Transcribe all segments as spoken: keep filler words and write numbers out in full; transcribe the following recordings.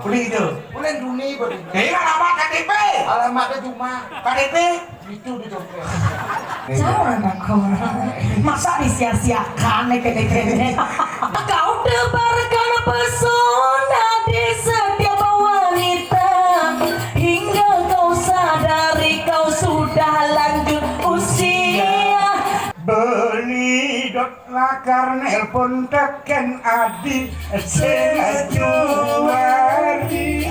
Beli itu. Boleh dunia beli. Eh, alamat K T P. Alamatnya cuma K T P. Itu di dompet. Jangan, Bang Kor. Masa disia-siakan nih kene-kene? Kau tebarkan pesona di setiap wanita, hingga kau sadari kau sudah lanjut usia. Beli dot lakar nelpon teken adi sing juari.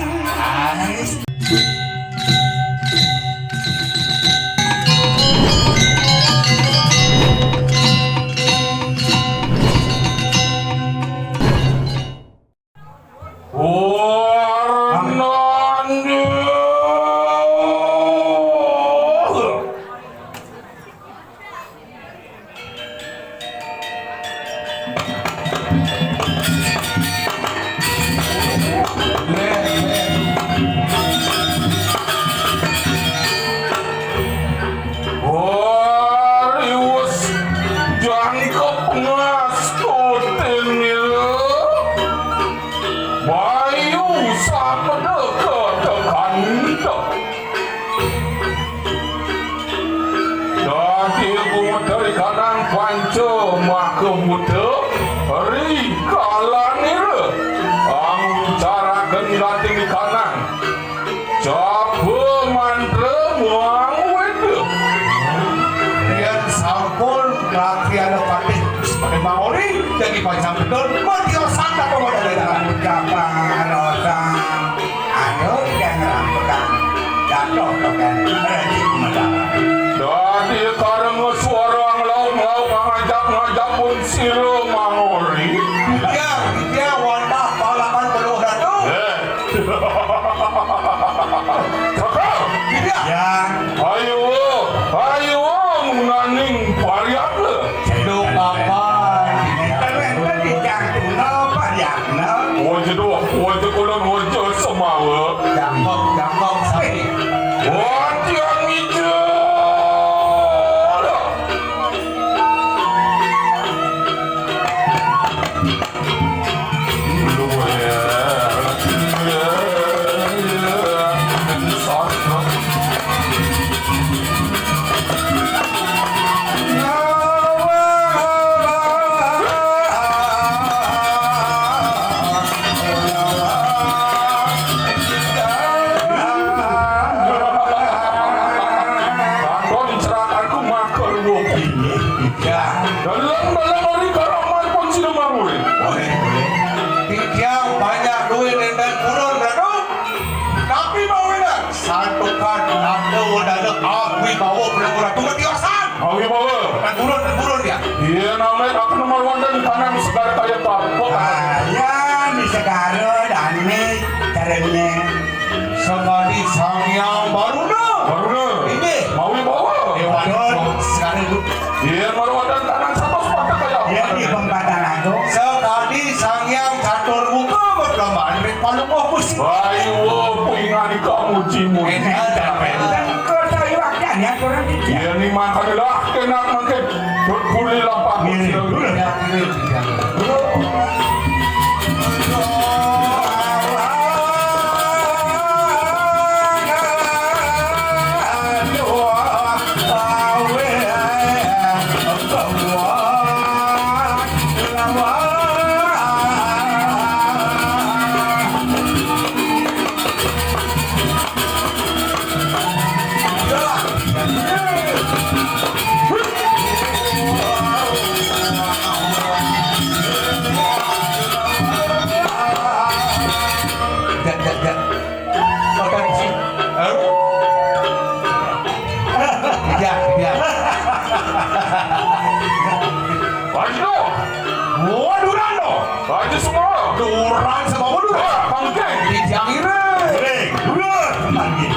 Warnandi. Warius jangkep ngastutin nila, bayu sapeda ketekan. Dadi gumedhe ri kanang panca maka buta, ri kalanira angucaraken dadi ri kanang jaba mantra muang weda. Yen sampun kakriyana patih Pada mangori, dadi pacang betul, mati osan tak bawa dari dalam. Jaba rosa. Aduh, yang ngerampetang. Jatuh, token. Rezeki mendapat. Dadi kareng suara ngelauk-ngelauk, ngajak-ngajak pun sira mangori. Dia, dia wantah palakan penuh ratu. Eh. Kakang. Iya. Ya. Ayo, ayo, munaning pariatna. Cedok kapan? Enten-enten di jantungna pariatna. Waja doh, waja kulon, waja semawa. Jangkok, jangkok, sapi. Waja ngijel. Katon cerakaku maka luwung. Ya. Deleng-deleng ori karo amarpun sira manguri. Boleh, boleh. Titiang banyak duit enten purun, Ratu. Tapi mau enak, santukan nanda wedana awi bawa pelengkura tunggu tiosan. Awi bawa. Kan turun, kan turun dia. Iya, namanya aku nomor wanda di tanah segala kaya apa? Ah, ya, di segala dan ini caranya. Sakadi Sang Hyang Baruna. Baruna. Inggih. Mawi bawa. Dewa Don, sekarang itu. Iya, baru ada tangan satu sepatah kaya. Iya, di pempatan aku. Sakadi Sang Hyang Catur Muka berlambaan ring palupuh Gusti. Bayu, pingan kamu cimu. Ini ada apa ya? Kau tahu akan ya, kurang tiga. Iya, ini makanya lah, kena mangkit. Dut buli lampah. Iya, iya. Jak, jak, jak. Makan sih. Hah? Iya, iya. Waduh. Wah, duran dong. Waduh, semua. Duran semua, waduh. Wah, bangke. Di Jangire. Hei, duran. Bangke.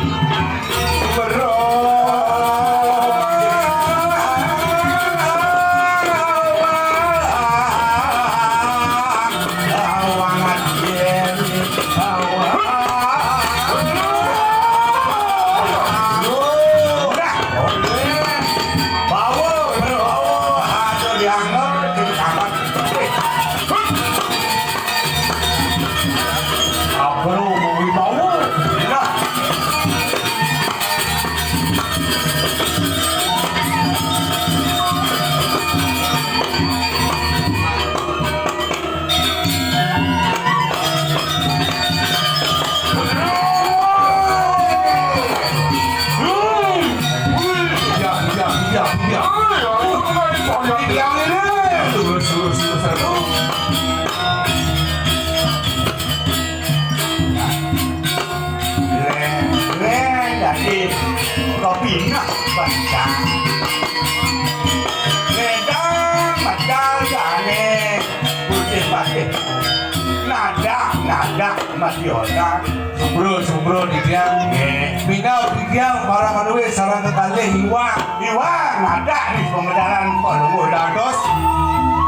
Kopi nak bantang. Medang medal jane. Putih patih. Nadak nadak mati otak. Sumbro sumbro didiang. Nggih. Minau didiang para manuwis sareng kekalih iwak. Iwak nadak di pemedalan Palungguh dados.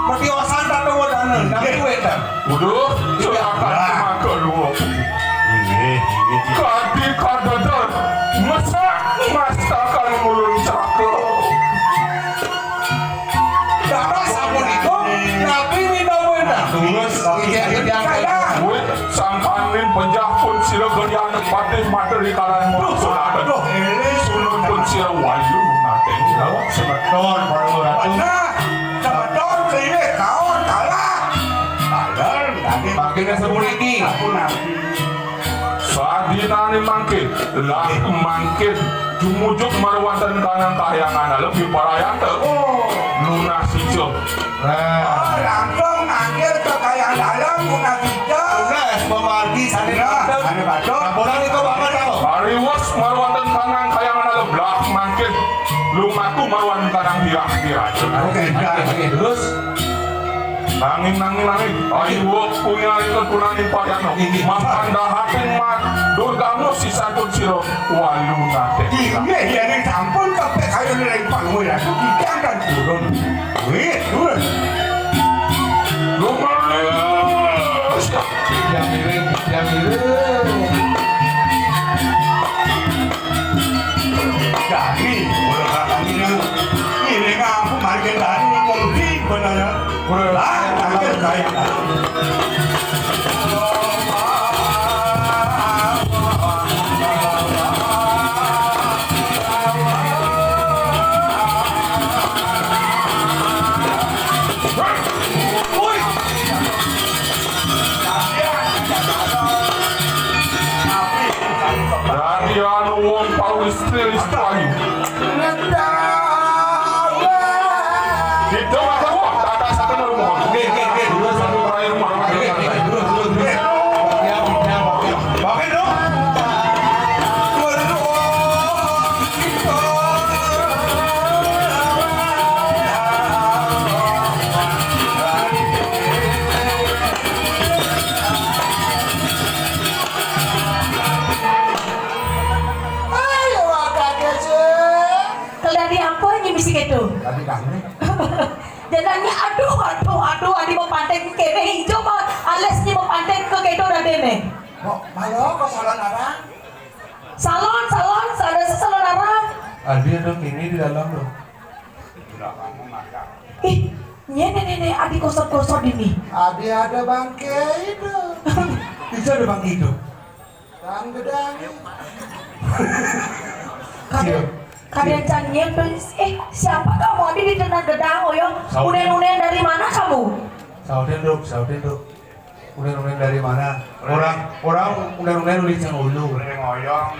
Petiosan tatung wedana. Nggih. Nami wénten. Waduh, celaka. Nah. Mangga luwung. Inggih, inggih. Kadi kadadar mesak mastakan mulun cakra. Dados sapunika, napi minawena? Terus, inggih, inggih. Wit, sangkaning pejah pun sira gelian patih materi kalan. Duh, mungsuh. Aduh, ini. Sunut pun sira walu nating. Semeton, Prabu Ratu. Nah, semeton, kliwih, kaon, kalah. Kalah, tadi. Mangkene sapuniki. Sadinane mangke, lah mangke, jumujuk marwanten kanang kahyangan alem, Biparayanta. Oh. Lunas ijo. Nah. Oh, langsung mangke ke kahyangan alem, lunas ijo. Lunas, pemargi, sane. Nah, patut. Sane patut. Laporan itu Bapak tahu. Ariwes marwanten kanang kahyangan alem, lah mangke, lumaku marwanten kanang hirah-hirah. Oke, oke, terus? Nanging, nanging, nanging. Ayo, wong punya itu tunani payano. Inggih. Makan dahating mat. Durgamu sisatun sira walu nate. Inggih, yen sampun kepek kayu ning pangwe lha kijang kan turun. Wis, turun. Lumayan. Yang miring, yang miring. Dadi, ora bakal ngiring. Ngiring aku mari kendani kongsi bener. Ora lah, aku kaya. Woi. Dadi anu wong pawis trilis payu. Kita matur wong tata satu rumah. Nggih, nggih, nggih. Dua satu rai rumah. Nggih, nggih, dua, dua, dua. Oke, oke, oke. Oke, dong. Ayo, Kak Kece. Kalian di apa ini misi kedo? Tadi kami. Jadinya aduh, aduh, aduh, adi mau pantek kene hijau mah, alasnya mau pantek ke kedo dan dene. Kok malah kok salon arang? Salon, salon, salon, salon arang. Adi ada kini di dalam loh. Ih, nyene nene adi kosot-kosot ini. Adi ada bangke itu. Bisa ada bangke itu. Kan gedang. Kadang, kadang cangin, eh, siapa kamu adi di tengah gedang, Oyong? Unen-unen dari mana kamu? Sauden, Dok, sauden, Dok. Unen-unen dari mana? Orang, orang unen-unen udah cang ulu. Udah ngoyong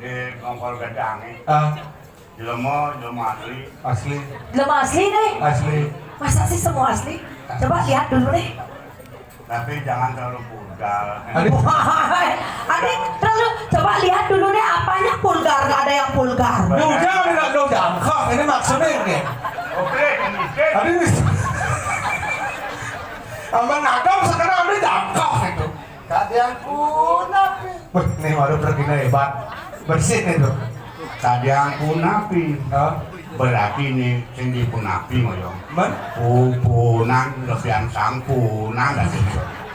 di kongkol gedang. Ah. Jelema, jelema asli. Asli. Jelema asli nih. Asli. Masa sih semua asli? Coba lihat dulu nih. Tapi jangan terlalu vulgar. Aduh. Wah, Adi, terlalu coba lihat dulu nih apanya vulgar, nggak ada yang vulgar. Udah, udah, udah, udah. Kok ini maksudnya ini? Oke, oke. Aduh. Aman agam sekarang udah jangkau itu. Kadiang punapi. Wah, ini baru pergi hebat. Bersih nih tuh. Kadiang punapi. Hah? Berarti nih sing dipunapi ngoyong. Men? Pupunan lebihan sampunan dah sih.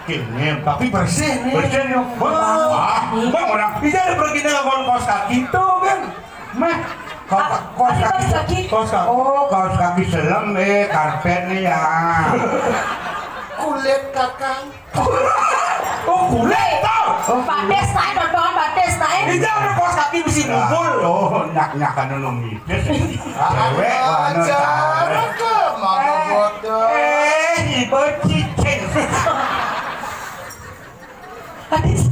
Kini tapi bersih nih. Bersih nih. Wah, wah, orang bisa ada pergi dengan kaos kaki tuh kan. Meh, kaos, kaos kaki, kaos kaki. Oh, kaos kaki selem, eh, karpet nih ya. Kulit kakang. Oh, kulit tau. Batis naik, tonton batis naik. Ini jangan kaos kaki bisi ngumpul. Oh, nyak-nyak anu nu mitis. Cewek, anu, cara ke, mana bodoh. Eh, ibu cicing. Batis.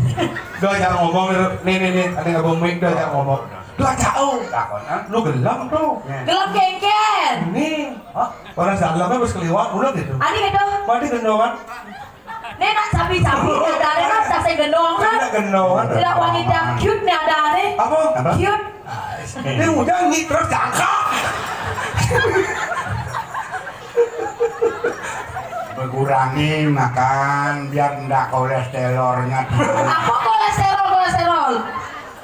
Udah jangan ngomong, nih, nih, nih, ada nggak bawa mic, udah jangan ngomong. Dua jauh. Takon, ah? Lu gelem tuh. Gelem kengken. Ini. Hah? Orang dalamnya harus keliwat, udah gitu. Ani gitu. Mati gendongan. Nih nak cabi-cabi, ada nak sase gendongan. Ada gendongan. Tidak wanita cute nih ada nih. Apa? Apa? Cute. Ini udah nyit terus jangka. Berkurangi makan biar ndak kolesterolnya. Apa kolesterol, kolesterol?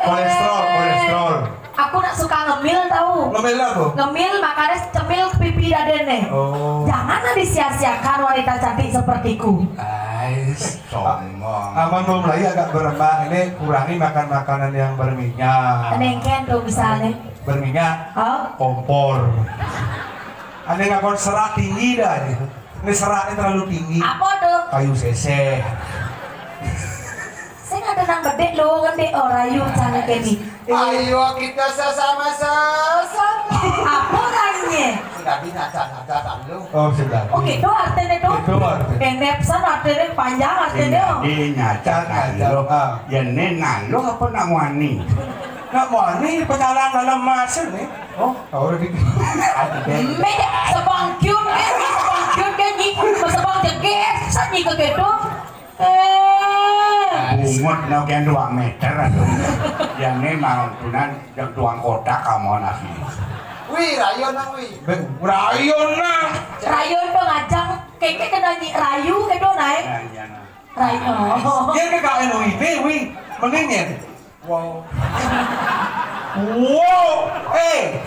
Kolesterol, Eh, kolesterol. Aku nak suka ngemil tahu. Ngemil apa? Ngemil makannya cemil ke pipi dadene. Oh. Janganlah disia-siakan wanita cantik sepertiku. Ais, sombong. Aman belum lagi agak berlemak, ini kurangi makan makanan yang berminyak. Nengken tuh misalnya. Berminyak. Oh. Kompor. Ada nggak kon serat tinggi dah gitu. Ini seratnya terlalu tinggi. Apa tuh? Kayu seseh. Saya nggak tenang bedek lo, ngendek oh rayu sana keni. Ayo kita sesama-sesama. Apa orangnya? Sudah binatang ada tak lu? Oh, sudah. Oh, gitu artinya tuh. Itu artinya. Pendek pesan artinya panjang artinya. Ini nyacak Nyacak, lo. Ah. Ya ini nalu apa nak wani? Nak wani pecalang dalam masa nih. Oh, tahu udah gitu. Meja sebangkiun ke, sebangkiun ke nyi, sebang jeget, sat nyi ke gitu. Eh. Bungut no kan dua meter aduh. Yang ini mau tunan yang tuang kotak kamu nasi. Wih, rayon nang wih. Be-, rayon nang. Rayon dong ajang, keke kena nyi rayu ke dong naik. Nah, iya nah. Rayon. Dia ke K N U I P, wih. Mending ya. Wow. Wow. Eh,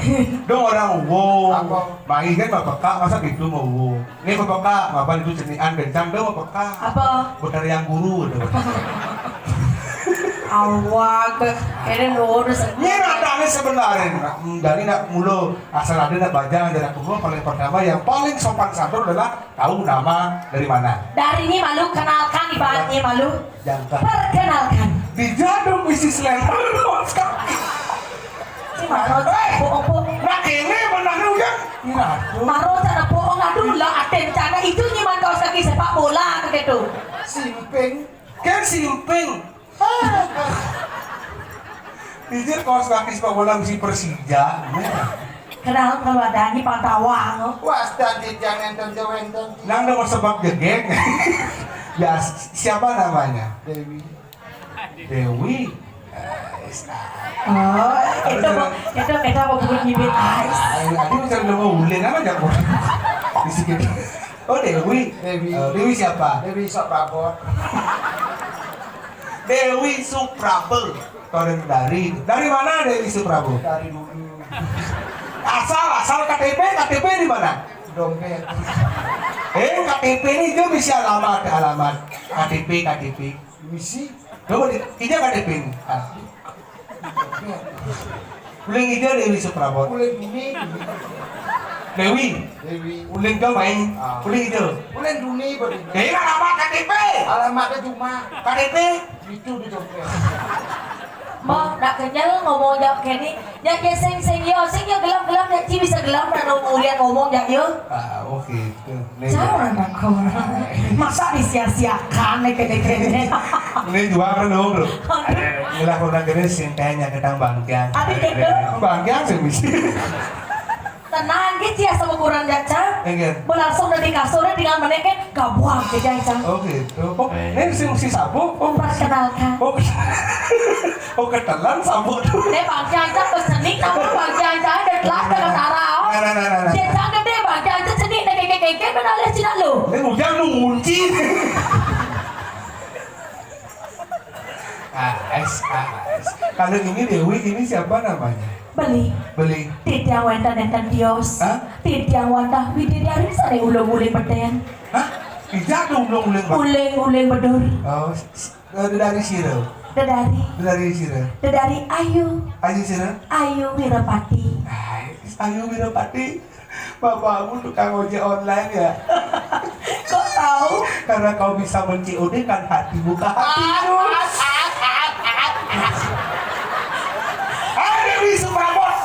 dong orang wow. Apa? Mai kan bapeka, masa gitu mau wow. Ini bapeka, apa itu cenian bencang dong bapeka. Apa? Betariang guru tuh. Awak, ini lurus. Ini ratanya sebenarnya, dari nak mulu asal ada nak bajang dari aku paling pertama yang paling sopan santun adalah tahu nama dari mana. Dari ini malu kenalkan ibaratnya malu. Jangan. Perkenalkan. Di jadung isi selera. Si Maro, eh, bohong, bohong. Nah, ini benar juga. Ini aku. Maro cara bohong, aduh lah, aten cara itu nyiman kaos kaki sepak bola begitu. Simping. Kan simping. Izin kaos kaki sepak bola mesti Persija. Kenal kalau ada ini Pantawang. Wah, stand di jangan tonton. Nang nomor sepak jegek. Ya, siapa namanya? Dewi. Dewi. Oh, itu mau, itu kita mau buat nyibit ais. Ayo, aku bisa udah mau ulin apa jago? Bisikin. Oh, Dewi. Dewi. Eh, Dewi siapa? Dewi Sok Babot. Dewi Suprabel. Orang dari. Dari mana Dewi Suprabel? Dari dulu. Asal, asal K T P, K T P di mana? Dompet. Eh, K T P ini juga bisa alamat, alamat. K T P, K T P. Misi. Coba di, ini K T P ini. Ah. Uling hijau Dewi Suprabot. Uling Duni. Dewi. Dewi. Uling hijau main. Ah. Uling hijau. Uling Duni beri. Dewi alamat K T P. Alamatnya cuma K T P. Itu di dompet. Mau nak kenyal ngomong jawab kini. Ya, ya, sing, sing, yo, sing, yo, gelam, gelam, ya, ci bisa gelam, dan ulian ngomong, ya, yo. Ah, oke. Jangan aku. Masa disia-siakan nih kene-kene. Ini dua kan dong, bro. Aduh. Inilah kurang gede sintenya ketang bangkian. Tapi gitu. Bangkian sih mesti. Tenang gitu ya sama kurang jaca. Iya. Mau langsung dari kasurnya tinggal menekin gabuang aja ya. Oh gitu. Oh, ini si, si Sabu. Oh, perkenalkan. Oh, oh ketelan Sabu tuh. Ini bangkian aja pesenik nama bangkian aja ada telat dengan Sarah. Nah, nah, nah, nah, nah. Dia jangan deh bangkian aja senik deh keke keke benar lihat sini lo. Ini hujan lu ngunci. Ah, es, ah, es. Kalau ini Dewi, ini siapa namanya? Beli. Beli. Titiang wenten enten tios. Hah? Titiang wantah wididari sare uling-uling beden. Hah? Ija dong uling-uling beden. Uling-uling bedur. Oh, s-, s-, eh, dari sira. Dedari. Dari sira. Dedari Ayu. Ayu sira. Ayu Wirapati. Ah, Ayu Wirapati. Bapakmu tukang ojek online ya? Kok tahu? Karena kau bisa men-C O D kan hati buka hatiku. Ada Dewi Suprabot.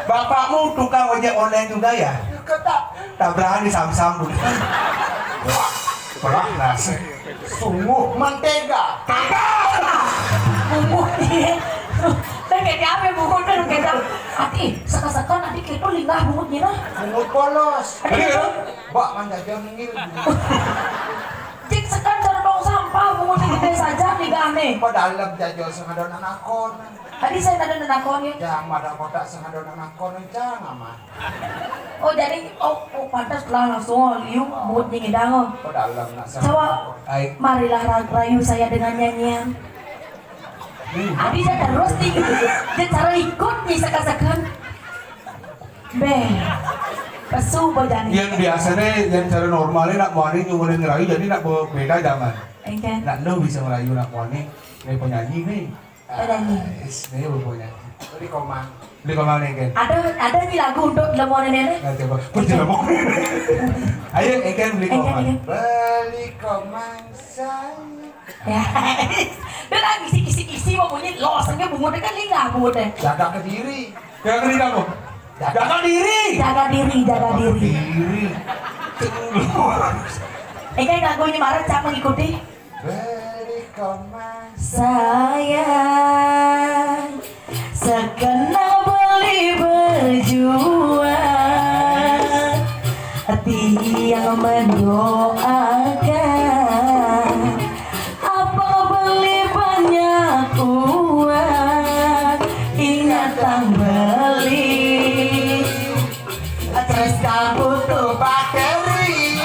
Bapakmu tukang ojek online juga ya? Kata. Tak berani sam-sam. Pelak nasi. Sungguh mentega. Bungut, iya. Kan kayak apa bungut kan kayak ati seka-seka nanti kita linggah bungut gini. Bungut polos. Iya. Bak manjaja minggir. Cik sekan cara tong sampah bungut gede saja di gang. Nih. Padalem jajo sing ada nanakon. Tadi saya ada nanakon ya. Jang mata kotak sing ada nanakon, jang aman. Oh, jadi, oh, oh, pantas lah langsung liu mood nih ngidang, oh. Padalem nak sing. Coba, marilah ra-, rayu saya dengan nyanyian. Adi saya terus nih, dia cara ikut nih seka-sekan. Beh, pesu bojani. Yang biasanya, yang cara normalnya nak muani nyumunin ngerayu, jadi nak be-, beda zaman. Engken. Nak nu bisa ngerayu nak muani, ini penyanyi nih. Penyanyi. Ah, ini penyanyi. Beli komang. Beli komang nih, Ken. Ada, ada nih lagu untuk lemonan ini? Nah, coba. Pun jelema. Ayo, Ken, beli komang. Beli komang saya. Ya. Dia lagi kisi-kisi mau bunyi, lo sengaja bungut kan lingah bungut deh. Jaga kediri. Jaga kediri apa? Jaga diri. Jaga diri, jaga diri. Diri. Ini kan lagunya marah, siapa mengikuti? Beli komang. Sayang, sekenal beli berjuang, tiang mendoakan. Apa beli banyak uang, ingat tang beli. Terus kamu tuh bakteri.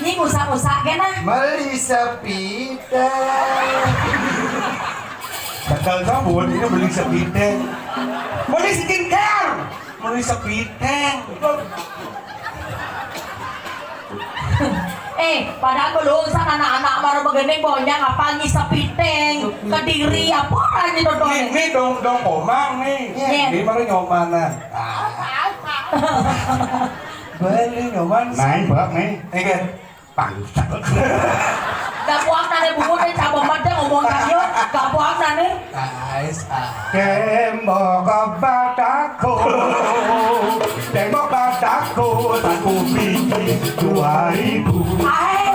Ini usah-usah kan, ah? Beli sepiteng. Tegal sabun, ini beli sepiteng. Beli skincare. Beli sepiteng. Eh, padahal belum sana anak-anak baru begini banyak apa ngisep piteng, kediri apa aja tuh. Ini, ini dong, dong komang nih. Iya. Ini baru nyomanan. Beli nyoman. Main bak nih. Iya. Bangsat. Gak puas nane bungut deh, cabang mata ngomong kayo. Gak puas nane. Guys, ah. Tembok batako, tembok batako, satu biji dua ribu. Ae,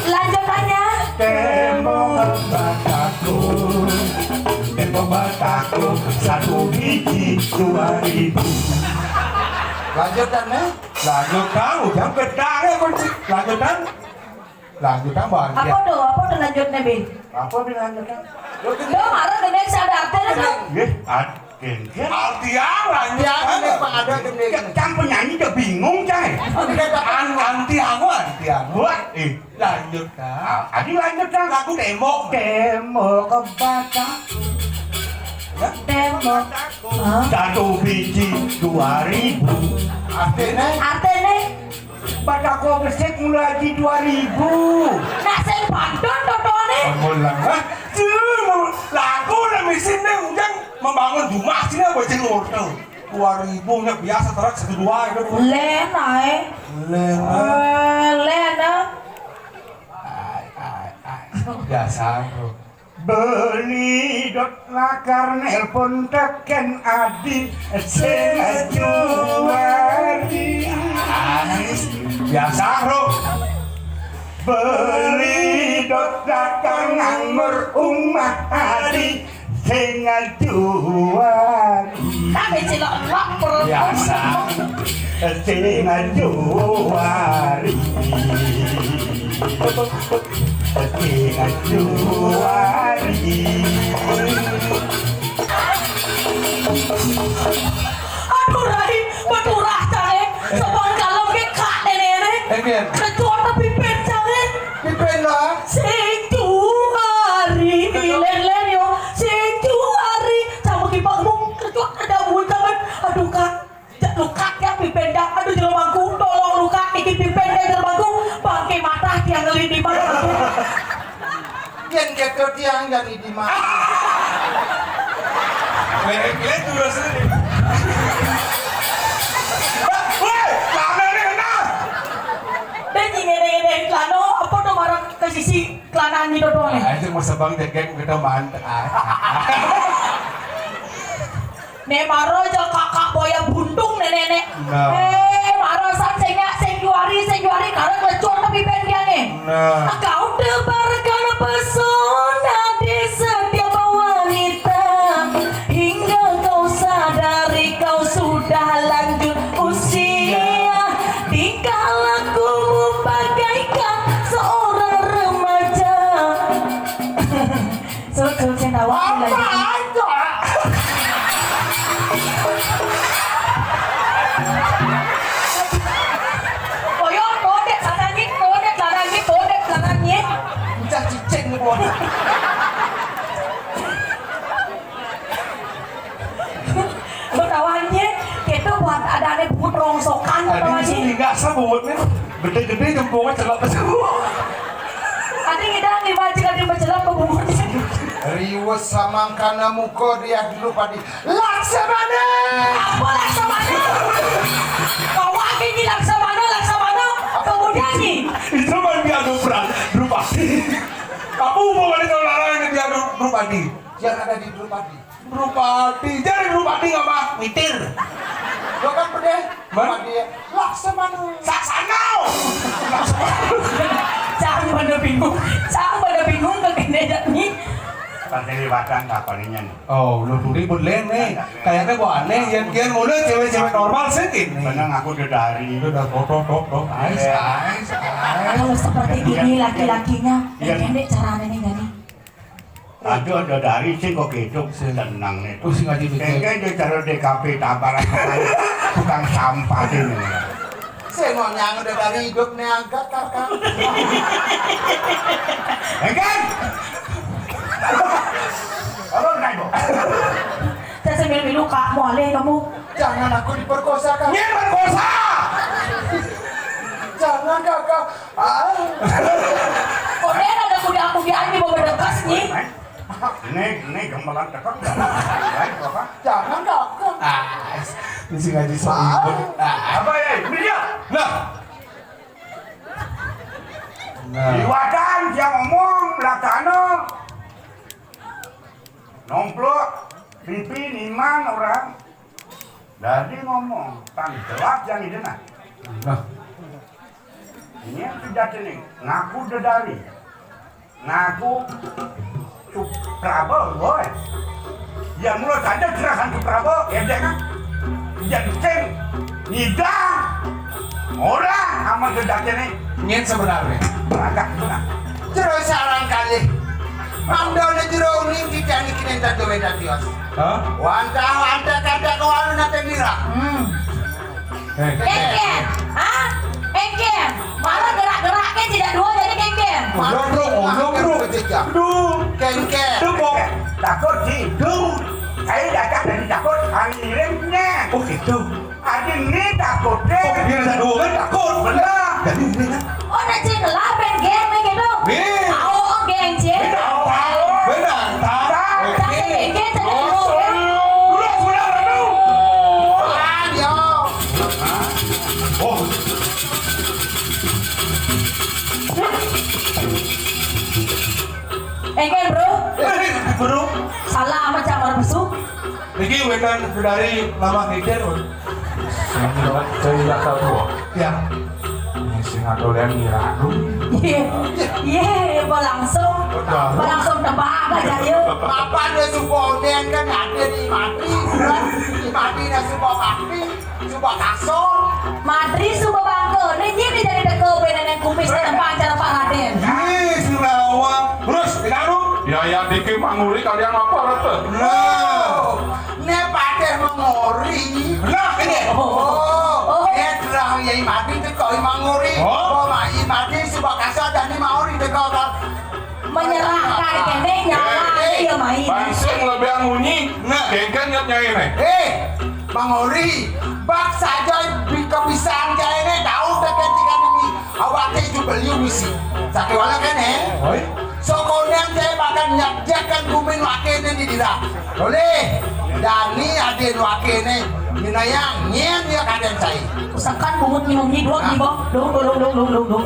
lanjutannya. Tembok batako, tembok batako, satu biji dua ribu. Lanjutan, eh? Lanjutan, ujang gedang ya kunci. Lanjutan. Lanjutan, Bang. Apa tuh? Apa tuh lanjutnya, Bin? Apa dilanjutkan? Lo marah dengan sadar tuh. Nggih, ad-, nggih, nggih. Artian lanjutan. Yang ini, Pak, ada gini. Cang penyanyi udah bingung, Cang. An-, anti aku, anti aku. Wah, eh, lanjutkan. Ah, adi lanjutkan. Lagu tembok. Tembok ke batang. Ya? Tembok. Hah? Satu biji dua ribu. Artinya? Artinya? Batako besik mulai di dua ribu. Nah, sing pantun totone. Ampun lah. Hah? Cuma lagu lah mesin deh, ujang membangun rumah sini apa sih lu tuh? Dua ribu nya biasa, terak satu dua itu. Len ae. Len, ah. Eh, len, ah. Ai, ai, ai. Biasa, bro. Beli dot lakar nelpon teken adi sing juari. Ais, biasa, bro. Beli dot lakar nganggur umah adi sing juari. Tapi cilok lok, bro. Biasa. Sing juari. Sing juari. Aduh, Rai, beturah, Cang, eh. Sebang kalem ke kak nene, eh. Ember. Kecuali pipen, Cang, eh. Pipen lah. Sing juari, len-len yo. Sing juari. Cang, bagi Pak Mung, kecuali ada buat, Cang, eh. Aduh, Kak. Cak lukat ya pipen dah. Aduh, jero bangku, tolong lukat iki pipen deh jero bangku. Bangke matah tiang ngelin di mana. Yen keto tiang dan di mana. Lek-lek dulu sini. Woi, lama nih kena. Dan ini, ini, ini, lano, apa tuh marah ke sisi? Kelanaan gitu doang ya? Ah, itu mau sebang jegek kita mantep. Ah. Ne maro aja kakak boya buntung ne nenek. Nah. Eh, maro san sing nyak, sing juari, sing juari, karena kelecur tapi pendiange. Nah. Kau tebarkan pesona di setiap wanita, hingga kau sadari kau sudah lanjut usia. Tingkah lakumu bagaikan seorang remaja. Adi sing nggak sabutnya. Gedé-gedé jempungnya celok ke sabut. Adi ngidang di baju adi macelok ke bungut. Riwes samangkana muka dia dulu padi. Laksamana! Apa Laksamana? Bawa gini Laksamana, Laksamana. Kemudian nih. Itu mah dia dupran, Drupadi. Apa hubungannya kalau larang ini dia Dru-, Drupadi? Yang ada di Drupadi. Drupadi, jadi Drupadi ngapa? Mitir. Gua kan pedeh. Man? Drupadi. Laksamana. Saksana. Cang pada bingung. Cang pada bingung ke kene nih. Kan dari batang apa nih? Oh, lu tuli bulan nih. Kayaknya gua aneh, yang kian mulu cewek-cewek normal sih gini. Bener aku udah dari. Udah tok, tok, tok, tok. Ais, ais, ais. Kalau seperti ini laki-lakinya, ya pendek caranya nih, Gani. Aduh, ada dari sih kok gitu. Tenang nih. Pusing aja mikir. Kayaknya dia taruh di kafe tabaran tukang sampah ini. Saya mau nyang udah dari hidup nih angkat kakak. Engken. Apa kena ibu? Saya sambil milu, Kak, mau alih kamu. Jangan aku diperkosa, Kak. Nyén perkosa. Jangan, Kakak. Ah. Kok dia ada kuda-kudaan di bawah dekas nih? Ini, ini gamelan cakep. Lain apa? Jangan, Kakak. Ah, ini si ngaji sok ibu. Ah. Apa ya? Ini dia. Nah. Nah. Di wadah dia ngomong, laksana. Nomplok, pipi, niman, orang. Dadi ngomong, tang jelas yang idéna. Nah. Ini yang sejati nih, ngaku dedari. Ngaku Suprabo, boy. Ya, mula saja gerakan Suprabo, ya, dia kan. Jadi ceng, ngidang, orang sama sejati nih. Nyén sebenarnya. Berangkat itu, nah. Jero sarang kalih. Mandone jero uning titiang iki ning dadi wédang tios. Hah? Wantah-wantah kadang kawalu nate nira. Hmm. Eh. Kéngkén. Hah? Kéngkén. Malah gerak-geraknya tidak dua jadi kéngkén. Malah Goblok, goblok, goblok. Kejejak. Duh. Kéngkén. Duh, kok. Takut sih. Duh. Saya datang dari takut, angin ngirimnya. Oh, gitu. Adi né takuté. Oh, dia ada dua kan takut. Bener. Jadi ini kan. Oh, nak cing lah, ben geng nih gitu. Nih. Tahu, oh, geng, cing. Bener, tahu. Bener, tahu. Oke. Cing, cing, cing, cing. Dulu, sebentar, dulu. Ah, dia. Oh. Engkén, Bro. Eh, Bro. Salah amat cak marang besuk. Niki wénten dari Mamah Ngider, Bro. Sing cerita tua. Ya. Ini sing adolan ngira dulu. Iya. Iya, apa langsung? Udah. Apa langsung tebak aja, yuk. Apa dia suka onen kan ada di mati, kan? Di mati dia suka mati. Coba kasar. Madri suba bangka. Né nyén né jadi teka ben nénéng kumis di tempat acara Pak Radén. Ih, si Rawang. Terus, tidak lu? Ya, ya, dikit manguri kalian apa rata? Nah. Né patih manguri. Nah, ini. Oh. Oh. Né terang ya mati teka manguri. Oh. Oh, mai mati suba kasar dan manguri teka kan. Menyerahkan kéné nyawa, eh, iya, Mai. Bang sing lebih ngunyi, nah, kéngkén nyet nyai né. Eh, Bang Ori, bak saja bi-, kebisan jai né, tahu tekén tiga demi. Awake jubeliu misi. Sakéwala kéné. Oi. Sokoné jai bakal nyakjakan gumin waké né di dira. Oleh, dani adin waké né, nyinayang, nyén ya kadén cai. Usakan bungut minum nyi dua. Nah. Dong, dong, dong, dong, dong, dong.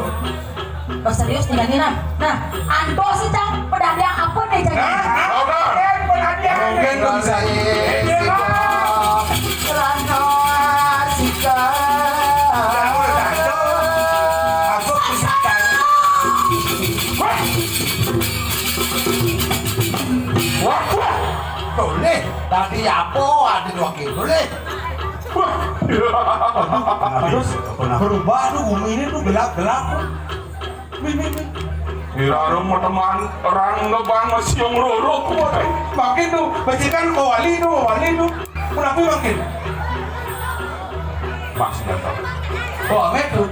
Oh, serius nih, Gani, nah. Nah, antos sih, Cang. Pedadiang apa nih, Cang? Nah, nah, oke. Pedadiang. Mungkin bisa. Rano Sika. Wah, wah. Boleh. Tadi apa? Ada dua kilo, boleh. Wah. Terus berubah tuh bumi ini tuh gelap-gelap. Nih, nih, nih. Irarung teman orang ngebang mesiung ruruk. Makin tuh, becikan kowali tuh, kowali tuh. Kenapa makin? Mas datang. Oh, amet tuh.